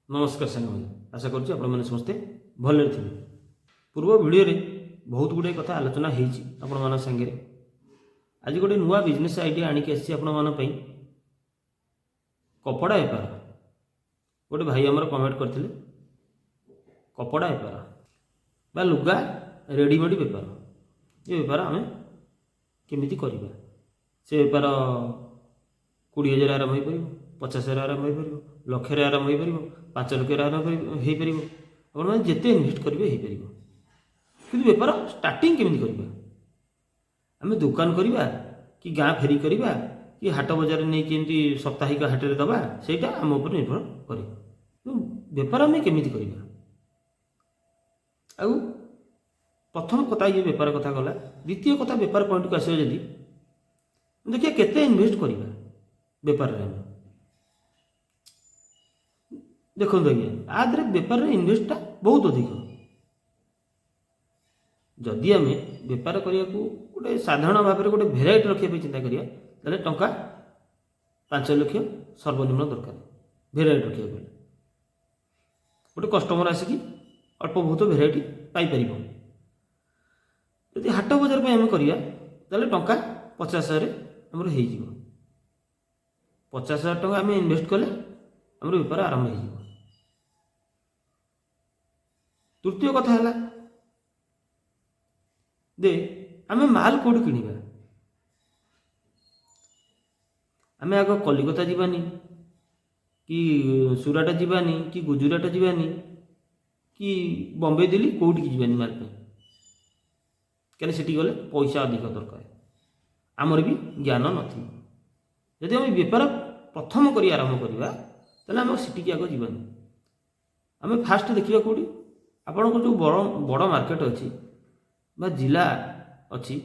ନମସ୍କାର ସାଙ୍ଗମାନେ, ଆଶା କରୁଛି ଆପଣମାନେ ସମସ୍ତେ ଭଲରେ ଥିବେ। ପୂର୍ବ ଭିଡ଼ିଓରେ ବହୁତ ଗୁଡ଼ିଏ କଥା ଆଲୋଚନା ହେଇଛି ଆପଣମାନଙ୍କ ସାଙ୍ଗରେ। ଆଜି ଗୋଟେ ନୂଆ ବିଜନେସ୍ ଆଇଡ଼ିଆ ଆଣିକି ଆସିଛି ଆପଣମାନଙ୍କ ପାଇଁ, କପଡ଼ା ବେପାର। ଗୋଟେ ଭାଇ ଆମର କମେଣ୍ଟ କରିଥିଲେ, କପଡ଼ା ବେପାର ବା ଲୁଗା ରେଡ଼ିମେଡ଼ ବେପାର, ଏ ବେପାର ଆମେ କେମିତି କରିବା? ସେ ବେପାର 20,000 ଆରମ୍ଭ ହୋଇପାରିବ, 50,000 ଆରମ୍ଭ ହୋଇପାରିବ, ଲକ୍ଷରେ ଆରମ୍ଭ ହୋଇପାରିବ, 5 ଲକ୍ଷରେ ଆରମ୍ଭ ହେଇପାରିବ। ଆପଣମାନେ ଯେତେ ଇନଭେଷ୍ଟ କରିବେ ହେଇପାରିବ। କିନ୍ତୁ ବେପାର ଷ୍ଟାର୍ଟିଂ କେମିତି କରିବା? ଆମେ ଦୋକାନ କରିବା କି ଗାଁ ଫେରି କରିବା କି ହାଟ ବଜାରରେ ନେଇକି ଏମିତି ସାପ୍ତାହିକ ହାଟରେ ଦେବା, ସେଇଟା ଆମ ଉପରେ ନିର୍ଭର କରେ। କିନ୍ତୁ ବେପାର ଆମେ କେମିତି କରିବା? ଆଉ ପ୍ରଥମ କଥା ଇଏ ବେପାର କଥା ଗଲା। ଦ୍ୱିତୀୟ କଥା, ବେପାର ପଏଣ୍ଟକୁ ଆସିବ ଯଦି ଦେଖିବା, କେତେ ଇନଭେଷ୍ଟ କରିବା ବେପାରରେ ଆମେ? ଦେଖନ୍ତୁ ଆଜ୍ଞା, ଆ ଦେହରେ ବେପାରରେ ଇନଭେଷ୍ଟଟା ବହୁତ ଅଧିକ। ଯଦି ଆମେ ବେପାର କରିବାକୁ ଗୋଟେ ସାଧାରଣ ଭାବରେ ଗୋଟେ ଭେରାଇଟି ରଖିବା ପାଇଁ ଚିନ୍ତା କରିବା, ତାହେଲେ ଟଙ୍କା 5 ଲକ୍ଷ ସର୍ବନିମ୍ନ ଦରକାର ଭେରାଇଟି ରଖିବାକୁ ହେଲେ। ଗୋଟେ କଷ୍ଟମର ଆସିକି ଅଳ୍ପ ବହୁତ ଭେରାଇଟି ପାଇପାରିବ। ଯଦି ହାଟ ବଜାର ପାଇଁ ଆମେ କରିବା, ତାହେଲେ ଟଙ୍କା 50,000 ଆମର ହେଇଯିବ। 50,000 ଟଙ୍କା ଆମେ ଇନଭେଷ୍ଟ କଲେ ଆମର ବେପାର ଆରମ୍ଭ ହେଇଯିବ। ତୃତୀୟ କଥା ହେଲା ଯେ ଆମେ ମାଲ କେଉଁଠୁ କିଣିବା? ଆମେ ଆଗ କଲିକତା ଯିବାନି କି ସୁରାଟ ଯିବାନି କି ଗୁଜୁରାଟ ଯିବାନି କି ବମ୍ବେ, ଦିଲ୍ଲୀ, କେଉଁଠିକି ଯିବାନି ମାଲ ପାଇଁ। କାହିଁକିନା ସେଠି ଗଲେ ପଇସା ଅଧିକ ଦରକାର, ଆମର ବି ଜ୍ଞାନ ନଥିବ। ଯଦି ଆମେ ବେପାର ପ୍ରଥମ କରି ଆରମ୍ଭ କରିବା, ତାହେଲେ ଆମେ ସେଠିକି ଆଗ ଯିବାନି। ଆମେ ଫାଷ୍ଟ ଦେଖିବା କେଉଁଠି? ଆପଣଙ୍କର ଯେଉଁ ବଡ଼ ବଡ଼ ମାର୍କେଟ ଅଛି ବା ଜିଲ୍ଲା ଅଛି,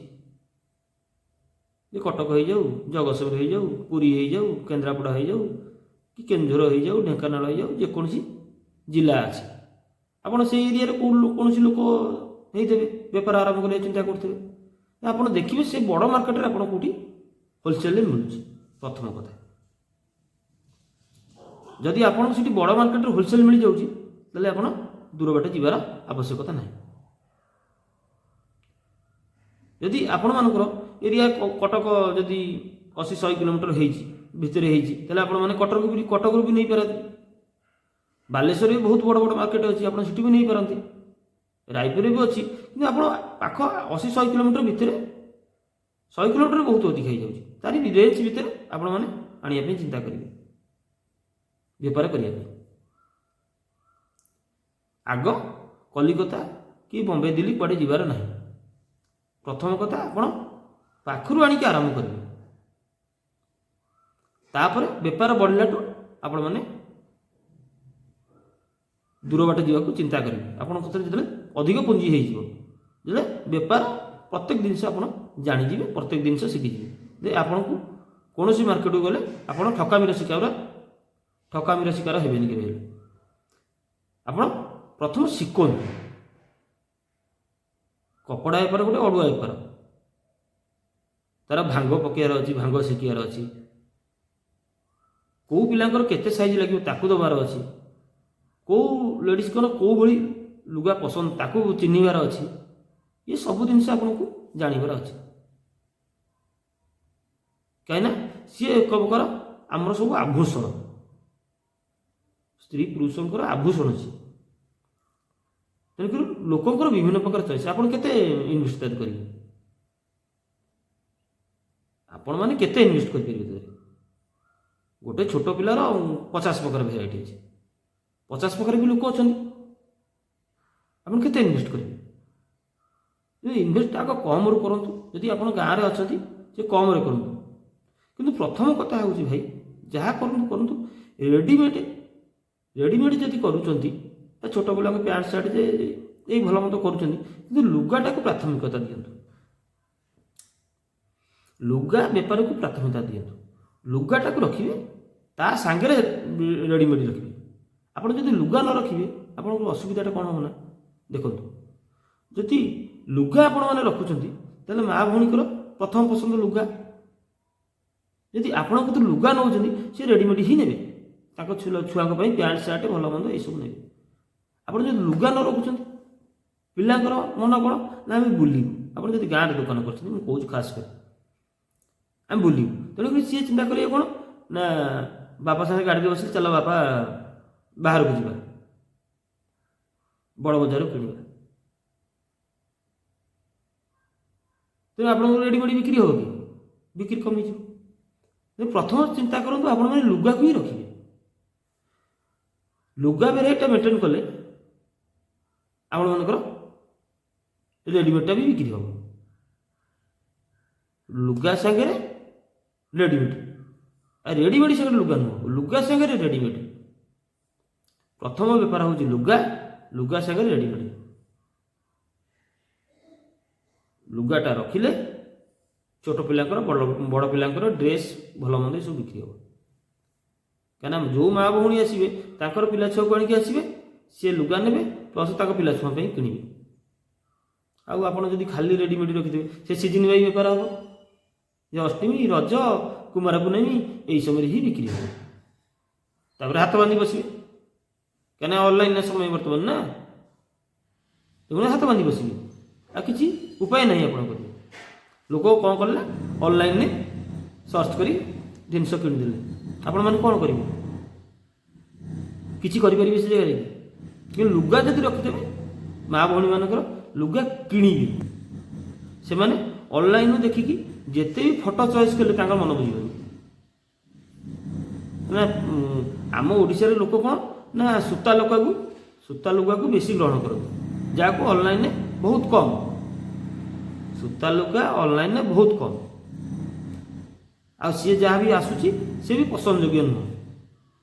ଯେ କଟକ ହେଇଯାଉ, ଜଗତସିଂହପୁର ହେଇଯାଉ, ପୁରୀ ହେଇଯାଉ, କେନ୍ଦ୍ରାପଡ଼ା ହେଇଯାଉ କି କେନ୍ଦୁଝର ହେଇଯାଉ, ଢେଙ୍କାନାଳ ହେଇଯାଉ, ଯେକୌଣସି ଜିଲ୍ଲା ଅଛି, ଆପଣ ସେଇ ଏରିଆରେ କେଉଁ କୌଣସି ଲୋକ ହେଇଥିବେ, ବେପାର ଆରମ୍ଭ କରିବାକୁ ଚିନ୍ତା କରୁଥିବେ। ଆପଣ ଦେଖିବେ ସେ ବଡ଼ ମାର୍କେଟରେ ଆପଣ କେଉଁଠି ହୋଲସେଲରେ ମିଳୁଛି। ପ୍ରଥମ କଥା, ଯଦି ଆପଣଙ୍କୁ ସେଠି ବଡ଼ ମାର୍କେଟରେ ହୋଲସେଲ ମିଳିଯାଉଛି, ତାହେଲେ ଆପଣ ଦୂର ବାଟ ଯିବାର ଆବଶ୍ୟକତା ନାହିଁ। ଯଦି ଆପଣମାନଙ୍କର ଏରିଆ କଟକ ଯଦି 80-100 କିଲୋମିଟର ହେଇଛି, ଭିତରେ ହେଇଛି, ତାହେଲେ ଆପଣମାନେ କଟକରୁ ବି ନେଇପାରନ୍ତି। ବାଲେଶ୍ୱରରେ ବି ବହୁତ ବଡ଼ ବଡ଼ ମାର୍କେଟ ଅଛି, ଆପଣ ସେଠି ବି ନେଇପାରନ୍ତି। ରାୟପୁରରେ ବି ଅଛି। କିନ୍ତୁ ଆପଣ ପାଖ 80-100 କିଲୋମିଟର ଭିତରେ, 100 କିଲୋମିଟର ବହୁତ ଅଧିକ ହେଇଯାଉଛି, ତାରି ରେଞ୍ଜ ଭିତରେ ଆପଣମାନେ ଆଣିବା ପାଇଁ ଚିନ୍ତା କରିବେ ବେପାର କରିବା ପାଇଁ। ଆଗ କଲିକତା କି ବମ୍ବେ, ଦିଲ୍ଲୀ କୁଆଡ଼େ ଯିବାର ନାହିଁ। ପ୍ରଥମ କଥା, ଆପଣ ପାଖରୁ ଆଣିକି ଆରମ୍ଭ କରିବେ। ତାପରେ ବେପାର ବଢ଼ିଲାଠୁ ଆପଣମାନେ ଦୂର ବାଟ ଯିବାକୁ ଚିନ୍ତା କରିବେ। ଆପଣଙ୍କ କତିରେ ଯେତେବେଳେ ଅଧିକ ପୁଞ୍ଜି ହେଇଯିବ, ଯେତେବେଳେ ବେପାର ପ୍ରତ୍ୟେକ ଜିନିଷ ଆପଣ ଜାଣିଯିବେ, ପ୍ରତ୍ୟେକ ଜିନିଷ ଶିଖିଯିବେ, ଯେ ଆପଣଙ୍କୁ କୌଣସି ମାର୍କେଟକୁ ଗଲେ ଆପଣ ଠକାମିର ଶିକାର ହେବେନି କେବେ ହେଲେ। ଆପଣ ପ୍ରଥମ ଶିଖନ୍ତୁ। କପଡ଼ା ବେପାର ଗୋଟେ ଅଡ଼ୁଆ ବେପାର। ତାର ଭାଙ୍ଗ ପକେଇବାର ଅଛି, ଭାଙ୍ଗ ଶିଖିବାର ଅଛି, କେଉଁ ପିଲାଙ୍କର କେତେ ସାଇଜ୍ ଲାଗିବ ତାକୁ ଦେବାର ଅଛି, କେଉଁ ଲେଡ଼ିସ୍ଙ୍କର କେଉଁ ଭଳି ଲୁଗା ପସନ୍ଦ ତାକୁ ଚିହ୍ନିବାର ଅଛି। ଏ ସବୁ ଜିନିଷ ଆପଣଙ୍କୁ ଜାଣିବାର ଅଛି। କାହିଁକିନା ସିଏ ଏକ ପ୍ରକାର ଆମର ସବୁ ଆଭୂଷଣ, ସ୍ତ୍ରୀ ପୁରୁଷଙ୍କର ଆଭୂଷଣ ସିଏ। ତେଣୁକରି ଲୋକଙ୍କର ବିଭିନ୍ନ ପ୍ରକାର ଚଏସ୍। ଆପଣ କେତେ ଇନଭେଷ୍ଟ ତାର କରିବେ? ଆପଣମାନେ କେତେ ଇନଭେଷ୍ଟ କରିପାରିବେ ତାଦେହରେ? ଗୋଟେ ଛୋଟ ପିଲାର 50 ପ୍ରକାର ଭେରାଇଟି ଅଛି, 50 ପ୍ରକାର ବି ଲୋକ ଅଛନ୍ତି। ଆପଣ କେତେ ଇନଭେଷ୍ଟ କରିବେ? ଯଦି ଇନଭେଷ୍ଟ ଆଗ କମ୍ରୁ କରନ୍ତୁ। ଯଦି ଆପଣ ଗାଁରେ ଅଛନ୍ତି, ସେ କମ୍ରେ କରନ୍ତୁ। କିନ୍ତୁ ପ୍ରଥମ କଥା ହେଉଛି ଭାଇ, ଯାହା କରନ୍ତୁ କରନ୍ତୁ, ରେଡ଼ିମେଡ଼ ରେଡ଼ିମେଡ଼ ଯଦି କରୁଛନ୍ତି ବା ଛୋଟ ପିଲାଙ୍କ ପ୍ୟାଣ୍ଟ ସାର୍ଟ ଯେ ଏଇ ଭଲ ମନ୍ଦ କରୁଛନ୍ତି, କିନ୍ତୁ ଲୁଗାଟାକୁ ପ୍ରାଥମିକତା ଦିଅନ୍ତୁ। ଲୁଗା ବେପାରକୁ ପ୍ରାଥମିକତା ଦିଅନ୍ତୁ। ଲୁଗାଟାକୁ ରଖିବେ, ତା ସାଙ୍ଗରେ ରେଡ଼ିମେଡ଼ ରଖିବେ। ଆପଣ ଯଦି ଲୁଗା ନ ରଖିବେ, ଆପଣଙ୍କର ଅସୁବିଧାଟା କ'ଣ ହେବ ନା, ଦେଖନ୍ତୁ, ଯଦି ଲୁଗା ଆପଣମାନେ ରଖୁଛନ୍ତି, ତାହେଲେ ମା ଭଉଣୀଙ୍କର ପ୍ରଥମ ପସନ୍ଦ ଲୁଗା। ଯଦି ଆପଣଙ୍କ କତିରୁ ଲୁଗା ନେଉଛନ୍ତି, ସେ ରେଡ଼ିମେଡ଼ ହିଁ ନେବେ। ତାଙ୍କ ଛୁଆଙ୍କ ପାଇଁ ପ୍ୟାଣ୍ଟ ସାର୍ଟ ଭଲ ମନ୍ଦ ଏସବୁ ନେବେ। ଆପଣ ଯଦି ଲୁଗା ନ ରଖୁଛନ୍ତି, ପିଲାଙ୍କର ମନ କ'ଣ ନା ଆମେ ବୁଲିବୁ। ଆପଣ ଯଦି ଗାଁରେ ଦୋକାନ କରିଛନ୍ତି, ମୁଁ କହୁଛି ଖାସ କରି, ଆମେ ବୁଲିବୁ। ତେଣୁକରି ସିଏ ଚିନ୍ତା କରିବେ କ'ଣ ନା ବାପା ସାଙ୍ଗରେ ଗାଡ଼ିରେ ବସିଲେ, ଚାଲ ବାପା ବାହାରକୁ ଯିବା, ବଡ଼ ବଜାରରୁ କିଣିବା। ତେଣୁ ଆପଣଙ୍କର ରେଡ଼ିମେଡ଼ ବିକ୍ରି ହେବ କି? ବିକ୍ରି କମିଯିବ। ତେଣୁ ପ୍ରଥମ ଚିନ୍ତା କରନ୍ତୁ ଆପଣମାନେ ଲୁଗାକୁ ହିଁ ରଖିବେ। ଲୁଗା ଭେରାଇଟିଟା ମେଣ୍ଟେନ୍ କଲେ ଆପଣମାନଙ୍କର ରେଡ଼ିମେଡ଼ଟା ବି ବିକ୍ରି ହେବ। ଲୁଗା ସାଙ୍ଗରେ ରେଡ଼ିମେଡ଼, ଆଉ ରେଡ଼ିମେଡ଼ ସାଙ୍ଗରେ ଲୁଗା ନୁହଁ, ଲୁଗା ସାଙ୍ଗରେ ରେଡ଼ିମେଡ଼। ପ୍ରଥମ ବେପାର ହେଉଛି ଲୁଗା, ଲୁଗା ସାଙ୍ଗରେ ରେଡ଼ିମେଡ଼। ଲୁଗାଟା ରଖିଲେ ଛୋଟ ପିଲାଙ୍କର, ବଡ଼ ବଡ଼ ପିଲାଙ୍କର ଡ୍ରେସ୍ ଭଲ ମନ୍ଦ ଏସବୁ ବିକ୍ରି ହେବ। କାହିଁକିନା ଯେଉଁ ମା ଭଉଣୀ ଆସିବେ, ତାଙ୍କର ପିଲା ଛୁଆକୁ ଆଣିକି ଆସିବେ, ସିଏ ଲୁଗା ନେବେ, ପ୍ଲସ୍ ତାଙ୍କ ପିଲା ଛୁଆ ପାଇଁ କିଣିବେ। ଆଉ ଆପଣ ଯଦି ଖାଲି ରେଡ଼ିମେଡ଼ ରଖିଥିବେ, ସେ ସିଜିନ୍ ବାଇ ବେପାର ହେବ ଯେ ଅଷ୍ଟମୀ, ରଜ, କୁମାର ପୂର୍ଣ୍ଣମୀ ଏଇ ସମୟରେ ହିଁ ବିକ୍ରି ହେବ। ତାପରେ ହାତ ବାନ୍ଧି ବସିବେ, କାହିଁକିନା ଅନଲାଇନ୍ର ସମୟ ବର୍ତ୍ତମାନ ନା। ତେଣୁ ହାତ ବାନ୍ଧି ବସିବେ, ଆଉ କିଛି ଉପାୟ ନାହିଁ ଆପଣ କରିବେ। ଲୋକ କ'ଣ କଲେ ନା ଅନଲାଇନ୍ରେ ସର୍ଚ୍ଚ କରି ଜିନିଷ କିଣିଦେଲେ। ଆପଣମାନେ କ'ଣ କରିବେ? କିଛି କରିପାରିବେ ସେ ଜାଗାରେ? କିନ୍ତୁ ଲୁଗା ଯଦି ରଖିଦେବେ, ମା ଭଉଣୀମାନଙ୍କର ଲୁଗା କିଣିବେ। ସେମାନେ ଅନଲାଇନ୍ରୁ ଦେଖିକି ଯେତେ ବି ଫଟୋ ଚଏସ୍ କଲେ ତାଙ୍କର ମନ ବୁଝିବନି ନା। ଆମ ଓଡ଼ିଶାରେ ଲୋକ କ'ଣ ନା ସୂତା ଲୁଗାକୁ ବେଶୀ ଗ୍ରହଣ କରନ୍ତି, ଯାହାକୁ ଅନଲାଇନ୍ରେ ବହୁତ କମ୍। ସୂତା ଲୁଗା ଅନଲାଇନ୍ରେ ବହୁତ କମ୍, ଆଉ ସିଏ ଯାହା ବି ଆସୁଛି ସେ ବି ପସନ୍ଦ ଯୋଗ୍ୟ ନୁହଁ।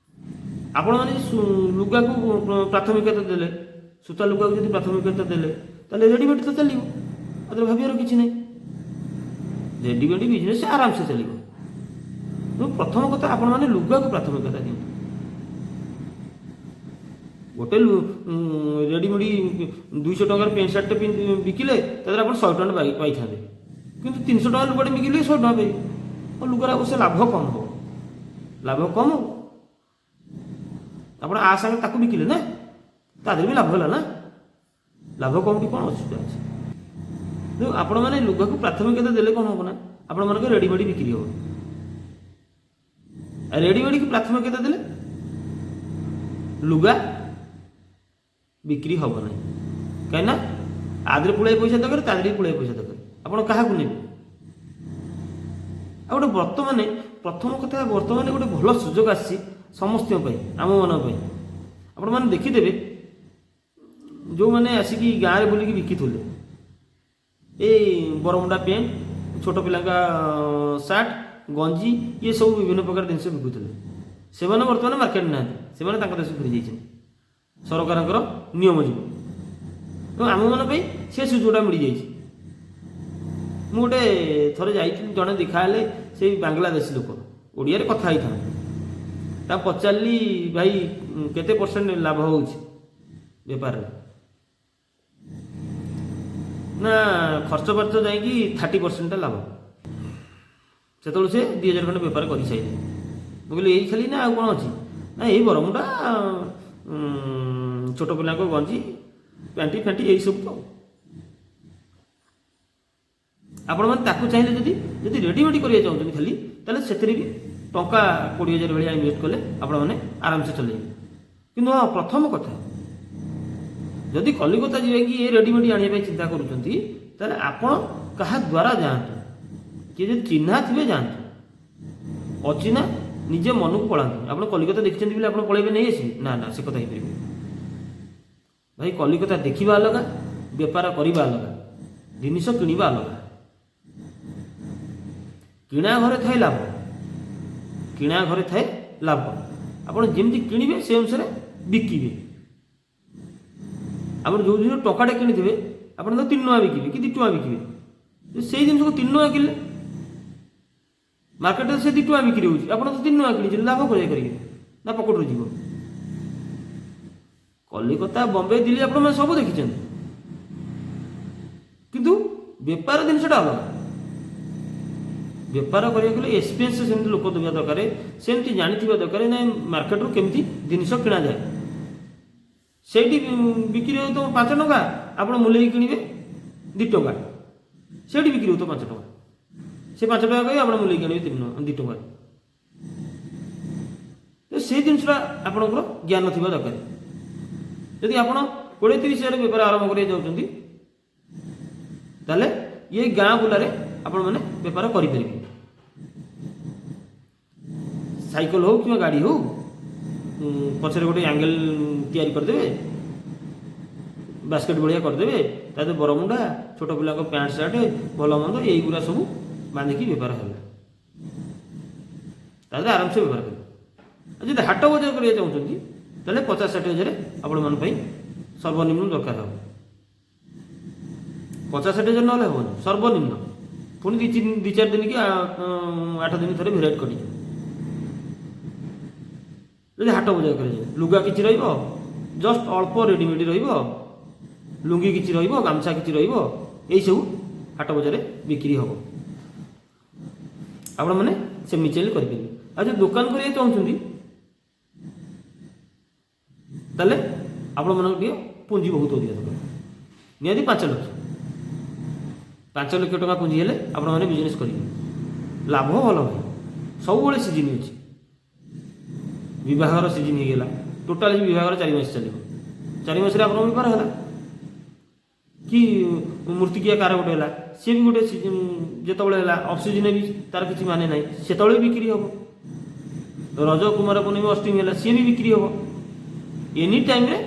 ଆପଣମାନେ ଲୁଗାକୁ ପ୍ରାଥମିକତା ଦେଲେ, ସୂତା ଲୁଗାକୁ ଯଦି ପ୍ରାଥମିକତା ଦେଲେ, ତାହେଲେ ରେଡ଼ିମେଡ଼ ତ ଚାଲିବ। ଆଉ ଭାବିବାର କିଛି ନାହିଁ, ରେଡ଼ିମେଡ଼ ବିଜନେସ୍ ଆରାମସେ ଚାଲିବ। ତେଣୁ ପ୍ରଥମ କଥା, ଆପଣମାନେ ଲୁଗାକୁ ପ୍ରାଥମିକତା ଦିଅନ୍ତୁ। ଗୋଟେ ରେଡ଼ିମେଡ଼ 200 ଟଙ୍କାର ପ୍ୟାଣ୍ଟ ସାର୍ଟଟେ ବିକିଲେ ତା ଦେହରେ ଆପଣ 100 ଟଙ୍କା ପାଇଥାନ୍ତେ, କିନ୍ତୁ 300 ଟଙ୍କା ଲୁଗାଟେ ବିକିଲେ 100 ଟଙ୍କା ପାଇବେ। ଆଉ ଲୁଗାର ଅବଶ୍ୟ ଲାଭ କମ୍ ହେବ, ଲାଭ କମ୍ ହେବ। ଆପଣ ଆ ସାଙ୍ଗରେ ତାକୁ ବିକିଲେ ନା, ତା ଦେହରେ ବି ଲାଭ ହେଲା ନା। ଲାଭ କମ୍ଟି କ'ଣ ଅସୁବିଧା ଅଛି? ତେଣୁ ଆପଣମାନେ ଲୁଗାକୁ ପ୍ରାଥମିକତା ଦେଲେ କ'ଣ ହେବ ନା ଆପଣମାନଙ୍କ ରେଡ଼ିମେଡ଼ ବିକ୍ରି ହେବ। ଆଉ ରେଡ଼ିମେଡ଼କୁ ପ୍ରାଥମିକତା ଦେଲେ ଲୁଗା ବିକ୍ରି ହେବ ନାହିଁ, କାହିଁକିନା ଆ ଦେହରେ ପୁଳାଏ ପଇସା ଦରକାର, ତା ଦେହରେ ବି ପୁଳାଏ ପଇସା ଦରକାର। ଆପଣ କାହାକୁ ନେବେ? ଆଉ ଗୋଟେ ବର୍ତ୍ତମାନ, ପ୍ରଥମ କଥା, ବର୍ତ୍ତମାନ ଗୋଟେ ଭଲ ସୁଯୋଗ ଆସିଛି ସମସ୍ତଙ୍କ ପାଇଁ, ଆମମାନଙ୍କ ପାଇଁ। ଆପଣମାନେ ଦେଖିଦେବେ, ଯେଉଁମାନେ ଆସିକି ଗାଁରେ ବୁଲିକି ବିକିଥିଲେ ଏଇ ବରମୁଣ୍ଡା ପ୍ୟାଣ୍ଟ, ଛୋଟ ପିଲାଙ୍କ ସାର୍ଟ, ଗଞ୍ଜି, ଇଏ ସବୁ ବିଭିନ୍ନ ପ୍ରକାର ଜିନିଷ ବିକୁଥିଲେ, ସେମାନେ ବର୍ତ୍ତମାନ ମାର୍କେଟ ନାହାନ୍ତି। ସେମାନେ ତାଙ୍କ ଦେଶକୁ ଫେରି ଯାଇଛନ୍ତି ସରକାରଙ୍କର ନିୟମ ଯୋଗୁଁ। ତେଣୁ ଆମମାନଙ୍କ ପାଇଁ ସେ ସୁଯୋଗଟା ମିଳିଯାଇଛି। ମୁଁ ଗୋଟେ ଥରେ ଯାଇଥିଲି, ଜଣେ ଦେଖା ହେଲେ, ସେଇ ବାଂଲାଦେଶୀ ଲୋକ, ଓଡ଼ିଆରେ କଥା ହେଇଥାନ୍ତି। ତାକୁ ପଚାରିଲି, ଭାଇ, କେତେ ପରସେଣ୍ଟ ଲାଭ ହେଉଛି ବେପାରରେ? ନା, ଖର୍ଚ୍ଚ ଫର୍ଚ୍ଚ ଯାଇକି 30%ଟା ଲାଭ। ସେତେବେଳେ ସେ 2000 ଖଣ୍ଡେ ବେପାର କରିସାରିଲେ। ମୁଁ କହିଲି, ଏଇ ଖାଲି ନା ଆଉ କ'ଣ ଅଛି? ନା, ଏଇ ବରମୁଣ୍ଡା, ଛୋଟ ପିଲାଙ୍କ ଗଞ୍ଜି, ପ୍ୟାଣ୍ଟି ଫ୍ୟାଣ୍ଟି, ଏଇସବୁ ତ। ଆପଣମାନେ ତାକୁ ଚାହିଁଲେ ଯଦି ଯଦି ରେଡ଼ିମେଡ଼ କରିବାକୁ ଚାହୁଁଛନ୍ତି ଖାଲି, ତାହେଲେ ସେଥିରେ ବି ଟଙ୍କା 20,000 ଭଳିଆ ଇନଭେଷ୍ଟ କଲେ ଆପଣମାନେ ଆରାମସେ ଚଲେଇବେ। କିନ୍ତୁ ହଁ, ପ୍ରଥମ କଥା, ଯଦି କଲିକତା ଯାଇକି ଏ ରେଡ଼ିମେଡ଼ ଆଣିବା ପାଇଁ ଚିନ୍ତା କରୁଛନ୍ତି, ତାହେଲେ ଆପଣ କାହା ଦ୍ୱାରା ଯାଆନ୍ତୁ। କିଏ ଯଦି ଚିହ୍ନା ଥିବେ ଯାଆନ୍ତୁ, ଅଚିହ୍ନା ନିଜେ ମନକୁ ପଳାନ୍ତୁ। ଆପଣ କଲିକତା ଦେଖିଛନ୍ତି ବୋଲି ଆପଣ ପଳେଇବେ, ନେଇ ଆସିବେ, ନା ନା, ସେ କଥା ହେଇପାରିବେନି ଭାଇ। କଲିକତା ଦେଖିବା ଅଲଗା, ବେପାର କରିବା ଅଲଗା, ଜିନିଷ କିଣିବା ଅଲଗା। କିଣା ଘରେ ଥାଏ ଲାଭ, କିଣା ଘରେ ଥାଏ ଲାଭ। ଆପଣ ଯେମିତି କିଣିବେ ସେ ଅନୁସାରେ ବିକିବେ। ଆପଣ ଯେଉଁ ଜିନିଷ ଟଙ୍କାଟେ କିଣିଥିବେ, ଆପଣ ତ 3 ଟଙ୍କା ବିକିବେ କି 2 ଟଙ୍କା ବିକିବେ। ସେଇ ଜିନିଷକୁ 3 ଟଙ୍କା କିଣିଲେ ମାର୍କେଟରେ ସେ 2 ଟଙ୍କା ବିକ୍ରି ହେଉଛି, ଆପଣ ତ 3 ଟଙ୍କା କିଣିଛନ୍ତି, ଲାଭ କରିବେ କରିବେ ନା ପକେଟରୁ ଯିବ? କଲିକତା, ବମ୍ବେ, ଦିଲ୍ଲୀ ଆପଣମାନେ ସବୁ ଦେଖିଛନ୍ତି, କିନ୍ତୁ ବେପାର ଜିନିଷଟା ଅଲଗା। ବେପାର କରିବାକୁ ହେଲେ ଏକ୍ସପିରିଏନ୍ସ ସେମିତି ଲୋକ ଦେବା ଦରକାର, ସେମିତି ଜାଣିଥିବା ଦରକାର, ନାଇଁ ମାର୍କେଟରୁ କେମିତି ଜିନିଷ କିଣାଯାଏ। ସେଇଠି ବିକ୍ରି ହେଉଥିବ 5 ଟଙ୍କା, ଆପଣ ମୂଲେଇକି କିଣିବେ 2 ଟଙ୍କା। ସେଇଠି ବିକ୍ରି ହେଉଥିବ 5 ଟଙ୍କା, ସେ 5 ଟଙ୍କା କହି ଆପଣ ମୂଲେଇକି ଆଣିବେ 3 ଟଙ୍କା, 2 ଟଙ୍କାରେ। ତ ସେଇ ଜିନିଷଟା ଆପଣଙ୍କର ଜ୍ଞାନ ଥିବା ଦରକାର। ଯଦି ଆପଣ 20-30 ହଜାର ବେପାର ଆରମ୍ଭ କରିବାକୁ ଯାଉଛନ୍ତି, ତାହେଲେ ଇଏ ଗାଁ ବୁଲାରେ ଆପଣମାନେ ବେପାର କରିପାରିବେ। ସାଇକେଲ ହଉ କିମ୍ବା ଗାଡ଼ି ହଉ, ପଛରେ ଗୋଟେ ଆଙ୍ଗେଲ ତିଆରି କରିଦେବେ, ବାସ୍କେଟ ଭଳିଆ କରିଦେବେ। ତା ଦେହରେ ବରମୁଣ୍ଡା, ଛୋଟ ପିଲାଙ୍କ ପ୍ୟାଣ୍ଟ ସାର୍ଟ, ଭଲ ମନ୍ଦ ଏଇଗୁଡ଼ା ସବୁ ବାନ୍ଧିକି ବେପାର ହେଲା। ତା ଦେହରେ ଆରାମସେ ବେପାର କରିବେ। ଆଉ ଯଦି ହାଟ ବଜାର କରିବାକୁ ଚାହୁଁଛନ୍ତି, ତାହେଲେ 50-60 ହଜାର ଆପଣମାନଙ୍କ ପାଇଁ ସର୍ବନିମ୍ନ ଦରକାର ହେବ। 50-60 ହଜାର ନହେଲେ ହେବନି ସର୍ବନିମ୍ନ। ପୁଣି 2-4 ଦିନ କି 8 ଦିନ ଥରେ ଭେରାଇଟି କଟିଯିବ। ଯଦି ହାଟ ବଜାର କରାଯାଏ, ଲୁଗା କିଛି ରହିବ, ଜଷ୍ଟ ଅଳ୍ପ ରେଡ଼ିମେଡ଼ି ରହିବ, ଲୁଙ୍ଗି କିଛି ରହିବ, ଗାମୁଛା କିଛି ରହିବ, ଏଇସବୁ ହାଟ ବଜାରରେ ବିକ୍ରି ହେବ। ଆପଣମାନେ ସେମିତି ଚାହିଁଲେ କରିପାରିବେ। ଆଉ ଯଦି ଦୋକାନ କରିବାକୁ ଚାହୁଁଛନ୍ତି, ତାହେଲେ ଆପଣମାନଙ୍କୁ ଟିକେ ପୁଞ୍ଜି ବହୁତ ଅଧିକା ଦରକାର, ନିହାତି 5 ଲକ୍ଷ। 5 ଲକ୍ଷ ଟଙ୍କା ପୁଞ୍ଜି ହେଲେ ଆପଣମାନେ ବିଜନେସ୍ କରିବେ, ଲାଭ ଭଲ ଭାଇ। ସବୁବେଳେ ସିଜିନ୍ ଅଛି। ବିବାହର ସିଜିନ୍ ହେଇଗଲା, ଟୋଟାଲି ବିବାହର 4 ମାସ ଚାଲିବ। 4 ମାସରେ ଆପଣଙ୍କ ବେପାର ହେଲା କି ମୂର୍ତ୍ତିକିଆ କାର ଗୋଟେ ହେଲା, ସିଏ ବି ଗୋଟେ ସିଜିନ୍ ଯେତେବେଳେ ହେଲା, ଅଫ୍ ସିଜିନ୍ ବି ତାର କିଛି ମାନେ ନାହିଁ, ସେତେବେଳେ ବି ବିକ୍ରି ହେବ। ରଜ, କୁମାର ପୂର୍ଣ୍ଣିମା, ଅଷ୍ଟମୀ ହେଲା, ସିଏ ବି ବିକ୍ରି ହେବ। ଏନି ଟାଇମ୍ରେ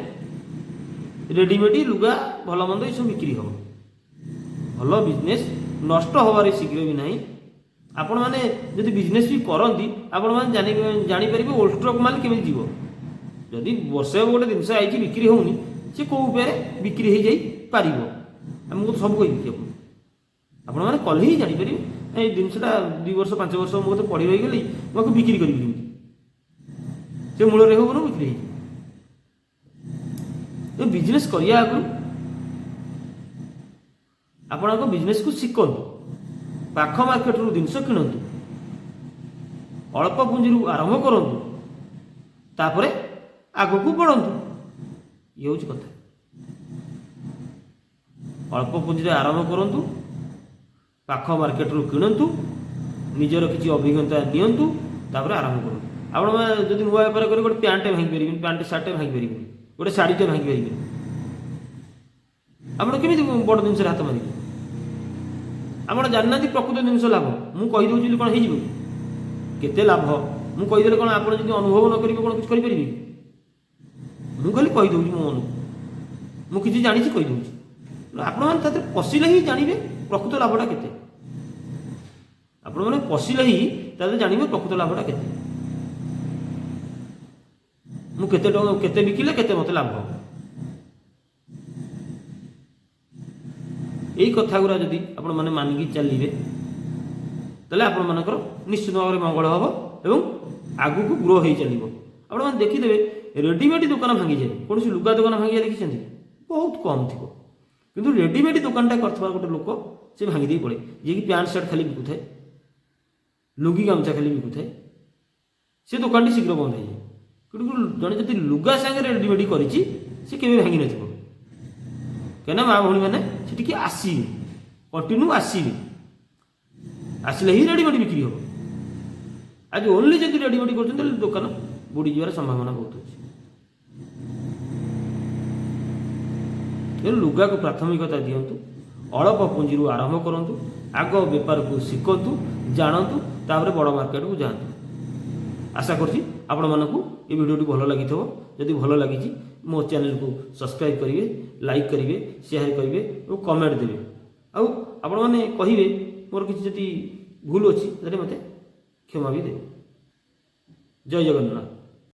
ରେଡ଼ିମେଡ଼ି ଲୁଗା, ଭଲ ମନ୍ଦ ଏସବୁ ବିକ୍ରି ହେବ। ଭଲ ବିଜନେସ୍, ନଷ୍ଟ ହେବାରେ ଶୀଘ୍ର ବି ନାହିଁ। ଆପଣମାନେ ଯଦି ବିଜନେସ୍ ବି କରନ୍ତି, ଆପଣମାନେ ଜାଣିପାରିବେ ଓଲ୍ଡ ଷ୍ଟକ୍ ମାଲ କେମିତି ଯିବ। ଯଦି ବର୍ଷେ ହେବ ଗୋଟେ ଜିନିଷ ଆଇଛି, ବିକ୍ରି ହେଉନି, ସେ କେଉଁ ଉପାୟରେ ବିକ୍ରି ହେଇଯାଇ ପାରିବ, ମୁଁ ତ ସବୁ କହିବି ଆପଣ। ଆପଣମାନେ କଲେ ହିଁ ଜାଣିପାରିବେ, ଏଇ ଜିନିଷଟା 2 ବର୍ଷ 5 ବର୍ଷ ମୁଁ ତ ପଡ଼ି ରହିଗଲି, ମୁଁ ଆକୁ ବିକ୍ରି କରିବି କେମିତି? ସେ ମୂଳରେ ହେବ ନା ବିକ୍ରି ହେଇଯିବ। ଏ ବିଜନେସ୍ କରିବା ଆଗରୁ ଆପଣଙ୍କ ବିଜନେସକୁ ଶିଖନ୍ତୁ, ପାଖ ମାର୍କେଟରୁ ଜିନିଷ କିଣନ୍ତୁ, ଅଳ୍ପ ପୁଞ୍ଜିରୁ ଆରମ୍ଭ କରନ୍ତୁ, ତାପରେ ଆଗକୁ ବଢ଼ନ୍ତୁ। ଇଏ ହେଉଛି କଥା। ଅଳ୍ପ ପୁଞ୍ଜିରେ ଆରମ୍ଭ କରନ୍ତୁ, ପାଖ ମାର୍କେଟରୁ କିଣନ୍ତୁ, ନିଜର କିଛି ଅଭିଜ୍ଞତା ନିଅନ୍ତୁ, ତାପରେ ଆରମ୍ଭ କରନ୍ତୁ। ଆପଣମାନେ ଯଦି ନୂଆ ବେପାର କରିବେ, ଗୋଟେ ପ୍ୟାଣ୍ଟଟେ ଭାଙ୍ଗି ପାରିବେନି, ପ୍ୟାଣ୍ଟ ସାର୍ଟଟେ ଭାଙ୍ଗି ପାରିବେନି, ଗୋଟେ ଶାଢ଼ୀଟେ ଭାଙ୍ଗି ପାରିବେନି, ଆପଣ କେମିତି ବଡ଼ ଜିନିଷରେ ହାତ ମାରିବେ? ଆପଣ ଜାଣିନାହାନ୍ତି ପ୍ରକୃତ ଜିନିଷ ଲାଭ। ମୁଁ କହିଦେଉଛି ବୋଲି କ'ଣ ହେଇଯିବ କି? କେତେ ଲାଭ ମୁଁ କହିଦେଲେ କ'ଣ, ଆପଣ ଯଦି ଅନୁଭବ ନ କରିବେ, କ'ଣ କିଛି କରିପାରିବେ କି? ମୁଁ ଖାଲି କହିଦେଉଛି ମୋ ମନକୁ, ମୁଁ କିଛି ଜାଣିଛି, କହିଦେଉଛି। ଆପଣମାନେ ତା ଦେହରେ ପଶିଲେ ହିଁ ଜାଣିବେ ପ୍ରକୃତ ଲାଭଟା କେତେ। ଆପଣମାନେ ପଶିଲେ ହିଁ ତା ଦେହରେ ଜାଣିବେ ପ୍ରକୃତ ଲାଭଟା କେତେ, ମୁଁ କେତେ ଟଙ୍କା କେତେ ବିକିଲେ କେତେ ମୋତେ ଲାଭ ହେବ। ଏଇ କଥା ଗୁଡ଼ା ଯଦି ଆପଣମାନେ ମାନିକି ଚାଲିବେ, ତାହେଲେ ଆପଣମାନଙ୍କର ନିଶ୍ଚିତ ଭାବରେ ମଙ୍ଗଳ ହେବ ଏବଂ ଆଗକୁ ଗ୍ରୋ ହେଇ ଚାଲିବ। ଆପଣମାନେ ଦେଖିଦେବେ, ରେଡ଼ିମେଡ଼ ଦୋକାନ ଭାଙ୍ଗିଯାଏ। କୌଣସି ଲୁଗା ଦୋକାନ ଭାଙ୍ଗିବା ଦେଖିଛନ୍ତି? ବହୁତ କମ୍ ଥିବ। କିନ୍ତୁ ରେଡ଼ିମେଡ଼ ଦୋକାନଟା କରିଥିବା ଗୋଟେ ଲୋକ, ସେ ଭାଙ୍ଗି ଦେଇ ପଡ଼େ। ଯିଏକି ପ୍ୟାଣ୍ଟ ସାର୍ଟ ଖାଲି ବିକୁଥାଏ, ଲୁଙ୍ଗି ଗାମୁଛା ଖାଲି ବିକୁଥାଏ, ସେ ଦୋକାନଟି ଶୀଘ୍ର ବନ୍ଦ ହେଇଯାଏ। କିନ୍ତୁ ଜଣେ ଯଦି ଲୁଗା ସାଙ୍ଗରେ ରେଡ଼ିମେଡ଼ କରିଛି, ସେ କେବେ ଭାଙ୍ଗି ନଥିବ। କାହିଁକିନା ମା ଭଉଣୀମାନେ ସେଠିକି ଆସିବେ, କଣ୍ଟିନ୍ୟୁ ଆସିବେ, ଆସିଲେ ହିଁ ରେଡ଼ିମେଡ଼ ବିକ୍ରି ହେବ। ଆଜି ଓନ୍ଲି ଯଦି ରେଡ଼ିମେଡ଼ କରୁଛନ୍ତି, ତାହେଲେ ଦୋକାନ ବୁଡ଼ିଯିବାର ସମ୍ଭାବନା ବହୁତ ଅଛି। ତେଣୁ ଲୁଗାକୁ ପ୍ରାଥମିକତା ଦିଅନ୍ତୁ, ଅଳ୍ପ ପୁଞ୍ଜିରୁ ଆରମ୍ଭ କରନ୍ତୁ, ଆଗ ବେପାରକୁ ଶିଖନ୍ତୁ, ଜାଣନ୍ତୁ, ତାପରେ ବଡ଼ ମାର୍କେଟକୁ ଯାଆନ୍ତୁ। ଆଶା କରୁଛି ଆପଣମାନଙ୍କୁ ଏ ଭିଡ଼ିଓଟି ଭଲ ଲାଗିଥିବ। ଯଦି ଭଲ ଲାଗିଛି, ମୋ ଚ୍ୟାନେଲକୁ ସବସ୍କ୍ରାଇବ୍ କରିବେ, ଲାଇକ୍ କରିବେ, ସେୟାର କରିବେ ଏବଂ କମେଣ୍ଟ ଦେବେ। ଆଉ ଆପଣମାନେ କହିବେ, ମୋର କିଛି ଯଦି ଭୁଲ ଅଛି, ତାହେଲେ ମୋତେ କ୍ଷମା ବି ଦେବେ। ଜୟ ଜଗନ୍ନାଥ।